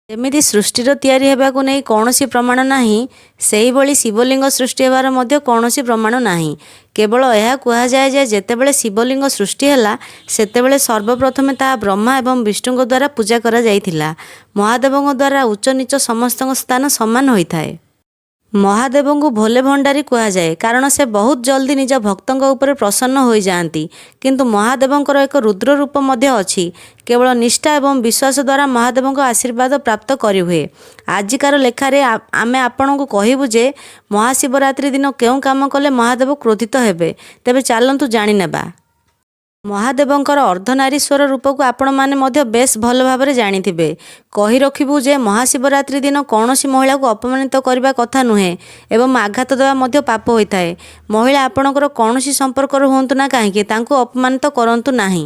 ଯେମିତି ସୃଷ୍ଟିର ତିଆରି ହେବାକୁ ନେଇ କୌଣସି ପ୍ରମାଣ ନାହିଁ, ସେହିଭଳି ଶିବଲିଙ୍ଗ ସୃଷ୍ଟି ହେବାର ମଧ୍ୟ କୌଣସି ପ୍ରମାଣ ନାହିଁ। କେବଳ ଏହା କୁହାଯାଏ ଯେ ଯେତେବେଳେ ଶିବଲିଙ୍ଗ ସୃଷ୍ଟି ହେଲା, ସେତେବେଳେ ସର୍ବପ୍ରଥମେ ତାହା ବ୍ରହ୍ମା ଏବଂ ବିଷ୍ଣୁଙ୍କ ଦ୍ୱାରା ପୂଜା କରାଯାଇଥିଲା। ମହାଦେବଙ୍କ ଦ୍ୱାରା ଉଚ୍ଚ ନୀଚ ସମସ୍ତଙ୍କ ସ୍ଥାନ ସମାନ ହୋଇଥାଏ। ମହାଦେବଙ୍କୁ ଭୋଲେ ଭଣ୍ଡାରୀ କୁହାଯାଏ, କାରଣ ସେ ବହୁତ ଜଲଦି ନିଜ ଭକ୍ତଙ୍କ ଉପରେ ପ୍ରସନ୍ନ ହୋଇଯାଆନ୍ତି। କିନ୍ତୁ ମହାଦେବଙ୍କର ଏକ ରୁଦ୍ର ରୂପ ମଧ୍ୟ ଅଛି। କେବଳ ନିଷ୍ଠା ଏବଂ ବିଶ୍ୱାସ ଦ୍ୱାରା ମହାଦେବଙ୍କ ଆଶୀର୍ବାଦ ପ୍ରାପ୍ତ କରିହୁଏ। ଆଜିକାର ଲେଖାରେ ଆମେ ଆପଣଙ୍କୁ କହିବୁ ଯେ ମହାଶିବରାତ୍ରି ଦିନ କେଉଁ କାମ କଲେ ମହାଦେବ କ୍ରୋଧିତ ହେବେ। ତେବେ ଚାଲନ୍ତୁ ଜାଣିନେବା। ମହାଦେବଙ୍କର ଅର୍ଦ୍ଧନାରୀଶ୍ୱର ରୂପକୁ ଆପଣମାନେ ମଧ୍ୟ ବେଶ୍ ଭଲ ଭାବରେ ଜାଣିଥିବେ। କହି ରଖିବୁ ଯେ ମହାଶିବରାତ୍ରି ଦିନ କୌଣସି ମହିଳାକୁ ଅପମାନିତ କରିବା କଥା ନୁହେଁ ଏବଂ ଆଘାତ ଦେବା ମଧ୍ୟ ପାପ ହୋଇଥାଏ। ମହିଳା ଆପଣଙ୍କର କୌଣସି ସମ୍ପର୍କର ହୁଅନ୍ତୁ ନା କାହିଁକି, ତାଙ୍କୁ ଅପମାନିତ କରନ୍ତୁ ନାହିଁ।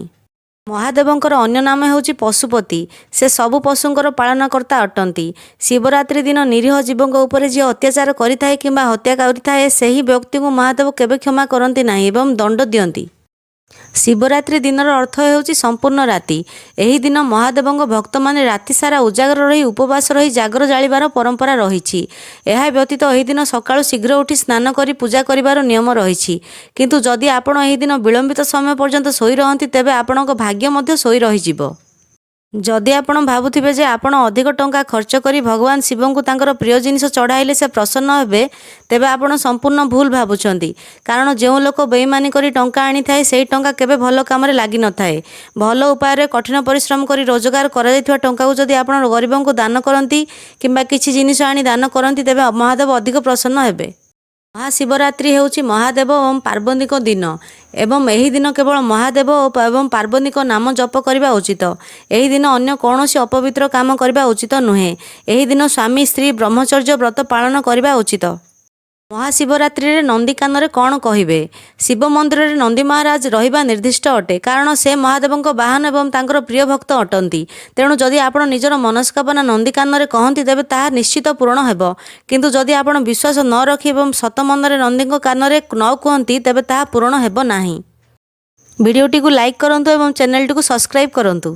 ମହାଦେବଙ୍କର ଅନ୍ୟ ନାମ ହେଉଛି ପଶୁପତି। ସେ ସବୁ ପଶୁଙ୍କର ପାଳନକର୍ତ୍ତା ଅଟନ୍ତି। ଶିବରାତ୍ରି ଦିନ ନିରୀହ ଜୀବଙ୍କ ଉପରେ ଯିଏ ଅତ୍ୟାଚାର କରିଥାଏ କିମ୍ବା ହତ୍ୟା କରିଥାଏ, ସେହି ବ୍ୟକ୍ତିଙ୍କୁ ମହାଦେବ କେବେ କ୍ଷମା କରନ୍ତି ନାହିଁ ଏବଂ ଦଣ୍ଡ ଦିଅନ୍ତି। ଶିବରାତ୍ରି ଦିନର ଅର୍ଥ ହେଉଛି ସମ୍ପୂର୍ଣ୍ଣ ରାତି। ଏହି ଦିନ ମହାଦେବଙ୍କ ଭକ୍ତମାନେ ରାତି ସାରା ଉଜାଗର ରହି ଉପବାସ ରହି ଜାଗର ଜାଳିବାର ପରମ୍ପରା ରହିଛି। ଏହା ବ୍ୟତୀତ ଏହି ଦିନ ସକାଳୁ ଶୀଘ୍ର ଉଠି ସ୍ନାନ କରି ପୂଜା କରିବାର ନିୟମ ରହିଛି। କିନ୍ତୁ ଯଦି ଆପଣ ଏହି ଦିନ ବିଳମ୍ବିତ ସମୟ ପର୍ଯ୍ୟନ୍ତ ଶୋଇ ରହନ୍ତି, ତେବେ ଆପଣଙ୍କ ଭାଗ୍ୟ ମଧ୍ୟ ଶୋଇ ରହିଯିବ। ଯଦି ଆପଣ ଭାବୁଥିବେ ଯେ ଆପଣ ଅଧିକ ଟଙ୍କା ଖର୍ଚ୍ଚ କରି ଭଗବାନ ଶିବଙ୍କୁ ତାଙ୍କର ପ୍ରିୟ ଜିନିଷ ଚଢ଼ାଇଲେ ସେ ପ୍ରସନ୍ନ ହେବେ, ତେବେ ଆପଣ ସମ୍ପୂର୍ଣ୍ଣ ଭୁଲ ଭାବୁଛନ୍ତି। କାରଣ ଯେଉଁ ଲୋକ ବେଇମାନି କରି ଟଙ୍କା ଆଣିଥାଏ, ସେହି ଟଙ୍କା କେବେ ଭଲ କାମରେ ଲାଗିନଥାଏ। ଭଲ ଉପାୟରେ କଠିନ ପରିଶ୍ରମ କରି ରୋଜଗାର କରାଯାଇଥିବା ଟଙ୍କାକୁ ଯଦି ଆପଣ ଗରିବଙ୍କୁ ଦାନ କରନ୍ତି କିମ୍ବା କିଛି ଜିନିଷ ଆଣି ଦାନ କରନ୍ତି, ତେବେ ମହାଦେବ ଅଧିକ ପ୍ରସନ୍ନ ହେବେ। ମହାଶିବରାତ୍ରି ହେଉଛି ମହାଦେବ ଏବଂ ପାର୍ବତୀଙ୍କ ଦିନ ଏବଂ ଏହି ଦିନ କେବଳ ମହାଦେବ ଏବଂ ପାର୍ବତୀଙ୍କ ନାମ ଜପ କରିବା ଉଚିତ। ଏହି ଦିନ ଅନ୍ୟ କୌଣସି ଅପବିତ୍ର କାମ କରିବା ଉଚିତ ନୁହେଁ। ଏହି ଦିନ ସ୍ୱାମୀ ସ୍ତ୍ରୀ ବ୍ରହ୍ମଚର୍ଯ୍ୟ ବ୍ରତ ପାଳନ କରିବା ଉଚିତ। ମହାଶିବରାତ୍ରିରେ ନନ୍ଦୀ କାନରେ କ'ଣ କହିବେ? ଶିବ ମନ୍ଦିରରେ ନନ୍ଦୀ ମହାରାଜ ରହିବା ନିର୍ଦ୍ଦିଷ୍ଟ ଅଟେ, କାରଣ ସେ ମହାଦେବଙ୍କ ବାହନ ଏବଂ ତାଙ୍କର ପ୍ରିୟ ଭକ୍ତ ଅଟନ୍ତି। ତେଣୁ ଯଦି ଆପଣ ନିଜର ମନସ୍କାମନା ନନ୍ଦୀ କାନରେ କହନ୍ତି, ତେବେ ତାହା ନିଶ୍ଚିତ ପୂରଣ ହେବ। କିନ୍ତୁ ଯଦି ଆପଣ ବିଶ୍ୱାସ ନ ରଖି ଏବଂ ସତ ମନରେ ନନ୍ଦୀଙ୍କ କାନରେ ନ କୁହନ୍ତି, ତେବେ ତାହା ପୂରଣ ହେବ ନାହିଁ। ଭିଡ଼ିଓଟିକୁ ଲାଇକ୍ କରନ୍ତୁ ଏବଂ ଚ୍ୟାନେଲଟିକୁ ସବସ୍କ୍ରାଇବ୍ କରନ୍ତୁ।